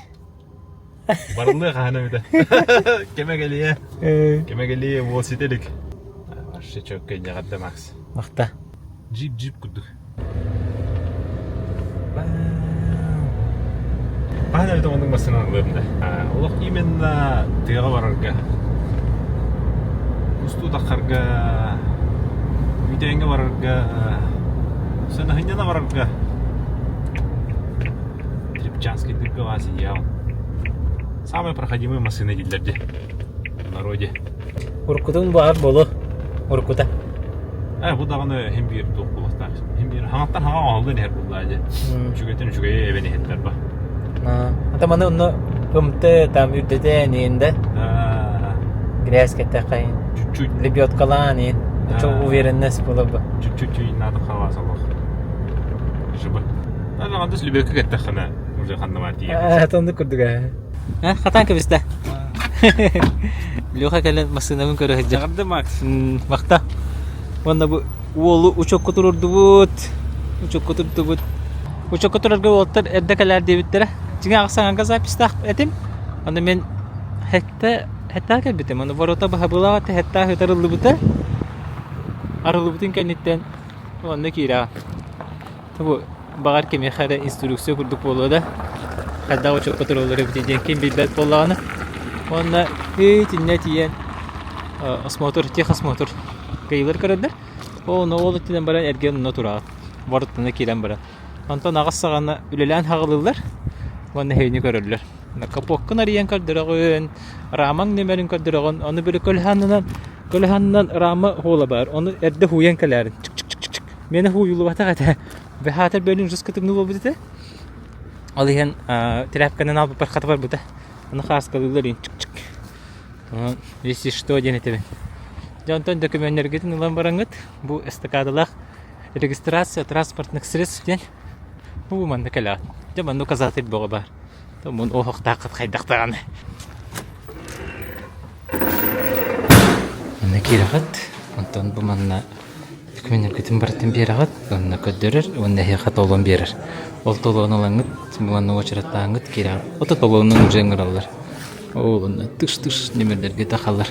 Барыллыа хаһан эбитэ. Кэмэ кэлиэ. Кэмэ кэлиэ, уол ситэ илик. Вообще чөккө инньэҕэрдэ Макс.
Махта.
Джип-джип курдук. Хаһан эбитэ оннук массыынаны ылыам да. Олох именно тыаҕа барарга, устуу таххарга, үүтээҥҥэ барарга, сынаһынньана барарга Трипчанский дырка идеал. Самая проходимая массыына дииллэр дии в народе.
Уруккутун баар болу. Уруккута.
Э, бу даҕаны иһин биир туох буолуохтаах. Иһин биир хаҥаттан хаҥа оҥоһуллан иһэр буоллаа дьэ. Үчүгэйтэн үчүгэйи эбэн иһэллэр ба.
Ата маны онно ымты там үрдэтэн иин да. Грязь кэттэххайын.
Чуть-чуть.
Лебедкалаан иин. Очо уверенность була бу.
Чуть-чуть надо хавас олох. Жыбы. Аны лебедка кэттэххинэ уже ханна тиийэ.
Тонду курдук ээ. Хатаан кэбистэ. Леха кэлэн массыынабын көрө сылдьар.
Эҕэрдэ Макс.
Махта. Уонна бу уолу учуокка турурдубут. Учуокка турдубут. Учуокка турарга уолаттар эрдэ кэлээр диэбиттэрэ. Дьиҥэ ахсаҥҥа записьтаах этим. Аны мин хэттэ хэттээ кэлбитим. Аны ворота баһабылаах этэ хэттээ ыытарыллыбыта. Арыллыбытын кэнниттэн онно киирэҕин. Бу баҕар кимиэхэ эрэ инструкция курдук буолуо да, хайдах учуокка тураллар эбитий диэн ким билбэт буоллаҕына. Уонна итиннэ тиийэн осмотр, техосмотр кыайыылар көрөллөр. Ол ол өттүнэн баран эргэ онно тураҕыт. Воротаны киирэн баран. Онтон аҕыс саҕана үлэлээн хаҕылыыллар уонна эһигини көрөллөр. Капоккун арыйан көрдөрөҕүн, рамаҥ нүмерин көрдөрөҕүн, ону били көлөһөнүнэн көлөһөнүнэн рама хуола баар, ону эрдэ хууйан кэлээрин. Чик-чик-чик-чик. Миэнэ хууйуллубатах этэ. Бэһаатар бөлүн жестко тымныы буолбут этэ. Ол иһин тряпканан албыппар хата барбыта. Аны хааскалыыллар иһин чик-чик. Если что диэн этэбин. Дьэ онтон документнэргитин ылан бараҥҥыт бу эстакадалаах регистрация транспортных средств диэн бу манна кэлэҕит. Дьэ манна указатель бөҕө баар. Мун оһохтааххыт хайдах даҕаны. Манна киирэҕит, онтон бу манна документаргытын барытын биэрэҕит, уонна көрдөрөр, уонна эһиэхэ толуон биэрэр. Ол толуон ылаҥҥыт, уонна уочараттааҥҥыт киирэҕит. Ото толуонун уже ыҥыраллар. Ол онно тыш-тыш нөмердэргэ тахаллар.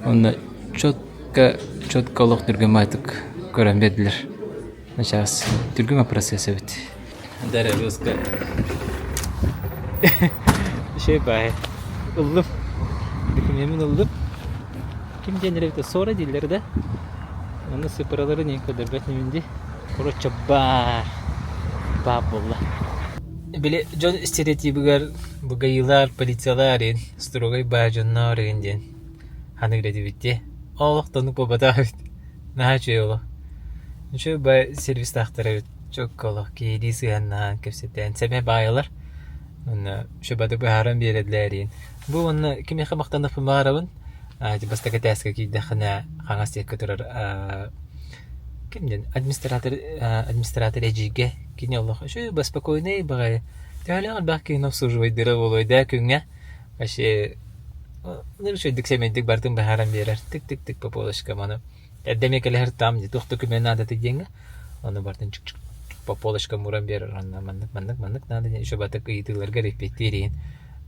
Онно четко, четко олох түргэн баайтык көрөн биэрдилэр. Сейчас түргэн процесс эбит. Дороруска. Şey баай. Ыллым. Документин ыллым. Ким диэн эбитэ Сора дииллэр да. Оны сыпыралары не көрдөрбөт нэмин ди. Короче баар. Баар буолла. Били дьон стереотибыгар бугайылар, полициялар ин, строгай баа дьонноор ин диэн ханыыр этибит дии. Олох тонук буолбатах эбит. Наһаа үчүгэй олох. Үчүгэй баай сервистаахтар эбит. Чөккө олох киһилии сыһыаннаһан кэпсэтэн сэмэ баайалар. Уонна шөбаты быһааран биэрэллээриин. Бу уонна кимиэхэ махтаныахпын баҕарабын. Бастакы этээскэ киирдэххинэ хаҥас диэки турар ким диэн администратор администратор эдьиийгэ кини олох үчүгэй беспокойный баҕайы төһөлөөх элбэх киһини обслуживайдыыра буолуой да күҥҥэ вообще үчүгэйдик сэмэйдик барытын быһааран биэрэр тык-тык-тык по полочкам ону эрдэ эмиэ кэлэһэр там туох документ наадата диэҥҥэ ону барытын чук-чук по полочкам ууран биэрэр онно маннык маннык маннык наада диэн еще батык ыйытыыларга репетиир иһин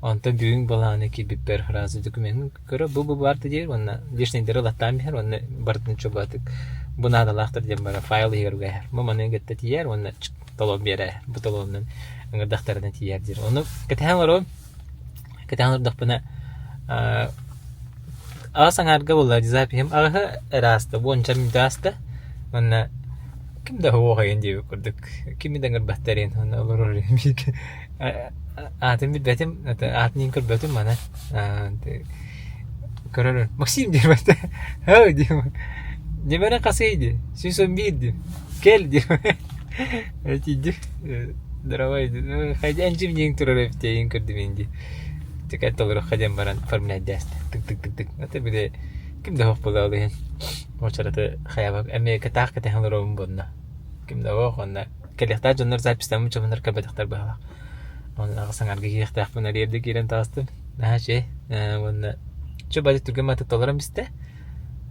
онтон бүгүн былааны киирбиппэр сразу документын көрө бу бу баарты диир уонна лишнийдери ылаттаан биһэр уонна барытын чобатык бу наадалаахтар диэн баран файл иһигэр угаһар бу маны кытта тиийэр уонна толон биэрэр бу толонунан ыҥырдахтарына тиийэр диир ону кэтэһэн олоробун Кэтээн олордохпуна аҕыс аҥаарга буолла запиһым аҕыһы эрэ ааста, уонча мүнүүтэ ааста уонна ким да суох эҥин диэбит курдук кими да ыҥырбаттар иһин уонна олорор бииргэ аатын билбэтим аатын иһин көрбөтүм маны көрөр Максим диэбэтэ һөө диэм димэрэ хасый дии 111 дии кэл диэм Этийдик Здоровай хайдах энчим диэн турар эбит эйин көрдүм дии. Тикэ толоруохха диэн баран формляйдээстэ. Тык-тык-тык-тык. Ата били ким да суох буолла ол иһин. Уочараты хайаба эмиэ кэтаах кэтэһэн олоробун буонна. Ким да суох уонна кэлиэхтээх дьоннор записьтаммыт дьоннор кэлбэтэхтэр быһалаах. Онно аҕыс аҥарга киириэхтээхпин арыйарда киирэн таҕыстым. Наһаа үчүгэй. Уонна чэ бары түргэн мааты толорон бистэ.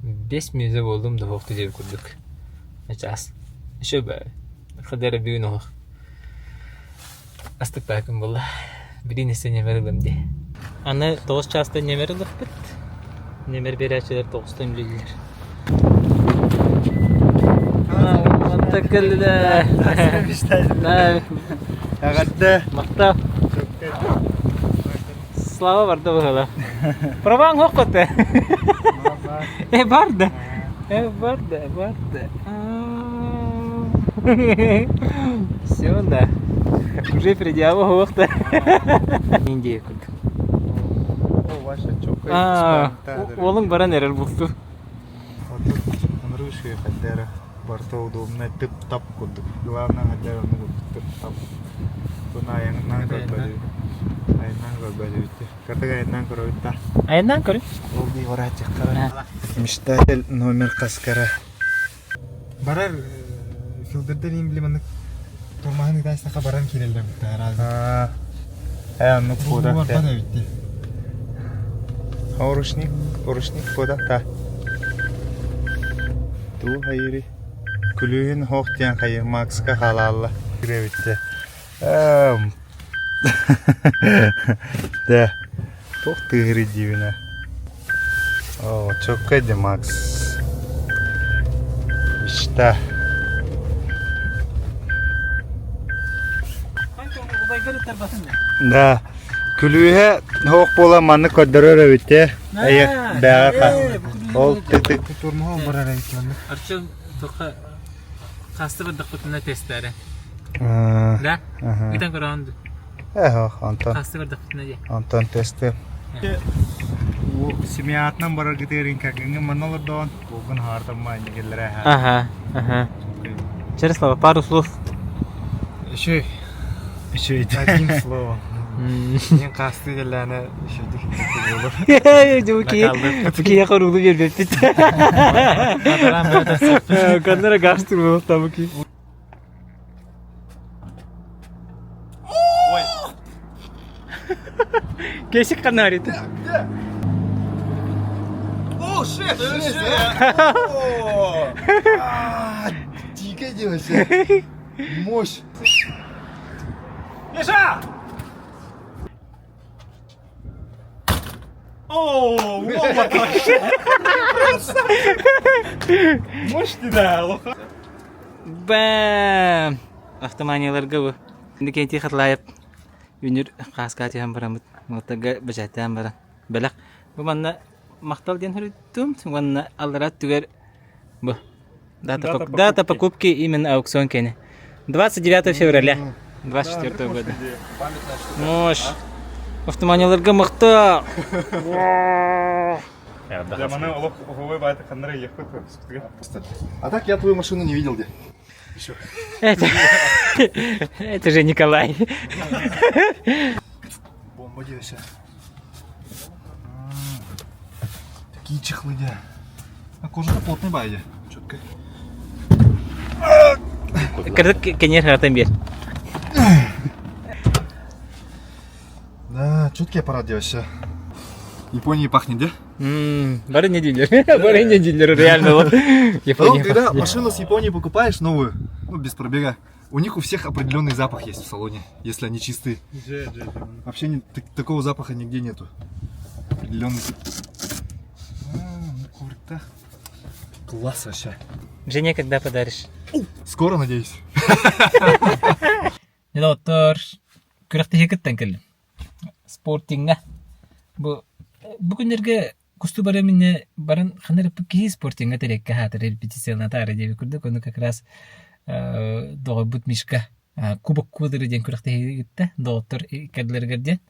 5 мүнүүтэ буоллум да суохтуу диэбит курдук. Чаас. Еще Хадара бүгүн оһох. Астыктаах күн буолла. Билин истэ ньэмэр ылым дии. Аны 9 чаастан ньэмэр ылыахпыт. Ньэмэр биэрээччилэр 9-тан үлэлииллэр. Манта кэллилэр.
Эҕэрдэ.
Махтал. Слава барда быһыла. Праваң хоқ көтө. Э барда. Э барда, барда. Все, да. Уже предъява хоқта. Индия курдук. Уолуҥ баран эрэр булту.
Онруши хаддара барта удобно тып-тап курдук. Главное хаддара оннук тып-тап. Буна айаннан көрбөдү. Айаннан көрбөдү. Катык айаннан көрөбүт да.
Айаннан көрү.
Ол дии барааччыктара. Мечтатель номер хаскара.
Барар филдердер им били маннык тормаһын ытаастаха баран киирэллэр бутта
Э, оннук
Бу барбат эбитти.
Орушник, орушник кода та. Туу хайыри. Күлүүһүн хоох диэн хайыр Макска халаалла. Кирэбитте. Да. Туох тыыһырый диибинэ. О, чокка ди Макс. Мечта. Да. Күлүүһэ хоох буолан маннык көрдөрөр эбит ээ. Эйэ, бэҕэ Ол тытык.
Турмаһын барар эбит маннык.
Арчын тоха хаста бардахпытына тестаре. Да? Итан көрөөн.
Э, онтон.
Хаста бардахпытына дии.
Онтон тесты. Семьятынан барар гытыырын кэргэҥҥин манна олордоон, буолгун хаартамма инникиллэрэ.
Ага, ага. Через слова, пару слов.
Еще
Еще
одним словом. Мен қасты келләне еще буолар.
Букия хоруулу биэрбэппит. Каннара гастыр буолуохтаа буки. Кесик канарит.
О, shit! Дикая девочка. Мощь. Миша! О, Мощь ты да, лоха.
Бэм! Автоманияларга бу. Инникенти хатлайып үнүр хааска түһэн бараммыт. Малтага бэчээттээн баран. Бэлэх. Бу манна махтал диэн хоруйдум. Уонна аллара түгэр бу. Дата, дата, покупки. дата покупки именно аукцион кене. 29 февраля 24 года. Мощь. Автоманияларга махтал.
А так я твою машину не видел где.
Это, это же Николай.
Бомба девся. Такие чехлы, да. А кожа-то плотный байде. Четко.
Кырдык кенер хатан бер.
Да, четкий аппарат девся. Японии пахнет, да?
Бары не дилер. Бары не дилер, реально.
Потом, когда машину с Японии покупаешь новую, ну, без пробега, у них у всех определенный запах есть в салоне, если они чистые. Вообще не, так, такого запаха нигде нету. Определенный. А, ну, Класс вообще.
Жене когда подаришь?
Скоро, надеюсь.
Доктор, күрэхтэһии кыттан кэллим. Спортиҥҥа. Бу бу күннэргэ кустуу барыам иннинэ баран ханна эрэ киһи спортиҥҥа тэриэккэ аһаатар репетициялатаары диэбит курдук ону как раз доҕорбут Мишка Кубок Кудыры диэн күрэхтэһиигэ ыытта доҕоттор иккардыларыгар диэн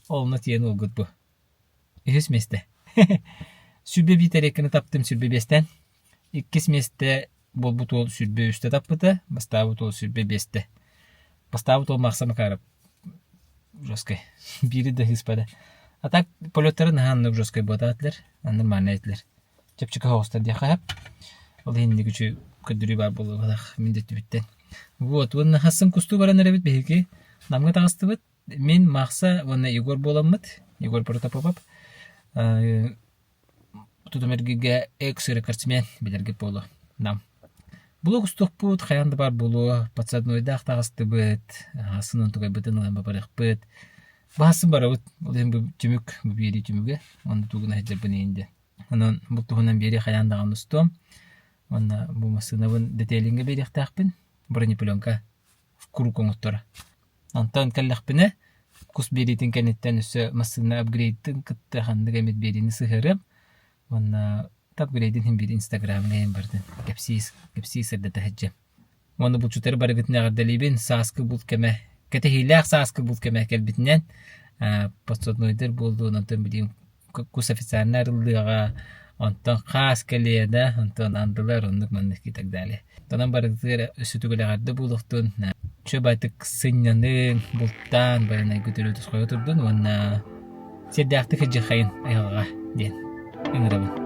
ол онно тиийэн уолгут бу үһүс миэстэ сүрбэ биир тэриэккэни таптым сүрбэ биэстэн иккис миэстэ буолбут уол 23-тэ таппыта, бастаабыт уол 25-тэ. Бастаабыт уол Макса Макаров жесткай. Биири да ыыспада. А так полеттары наһаа оннук жесткай буотаатылар, нормальный этилэр. Чэпчэки соҕустар диэххэ сөп. Ол иһин инник үчүгэй көрдөрүү баар буолуохтаах мин да өттүбүттэн. Вот, уонна хассын кустуу баран эрэбит биһиги Намҥа таҕыстыбыт. Мин, Макса уонна Егор буоламмыт, Егор Протопопов. Тутум эргииргэ экс-рекордсмен билэргит буолуо. Нам. Блог устуохпут хайаан да баар буолуо, подсаднойдаах таҕыстыбыт, сынын тугайбытын ылан барыахпыт. Баһасын барабыт, ол иһин бу түмүк, бу биэрии түмүгэ, онно тугун сылдьарбын иһин диэн. Онон бу туһунан биэрии хайаан даҕаны устуом. Уонна бу массыынабын детейлингэ биэриэхтээхпин, бронепленка куруук оҥотторо. Онтон кэллэхпинэ, кус биэриитин кэнниттэн өссө массыына апгрейдын кытта ханнык эмит биэриини сыһыарыам. Уонна апгрейдин иһин биир инстаграмҥа иһин бардын кэпсии кэпсии сырдата сылдьыам. Уонна булчуттары барыгытын эҕэрдэлиибин сааскы булт кэмэ кэтэһиилээх сааскы булт кэмэ кэлбитинэн подсаднойдар буоллун онтон билигин кус официально арыллыаҕа онтон хаас кэлиэ да онтон андылар оннук маннык и так далее. Онон барытыгар өссө төгүл эҕэрдэ буолуохтун чөбатык сынньаныҥ бултаан байанайгыт өрө тосхойо турдун уонна сиэрдээхтик сылдьыаххайын айылҕаҕа диэн ыҥырабын.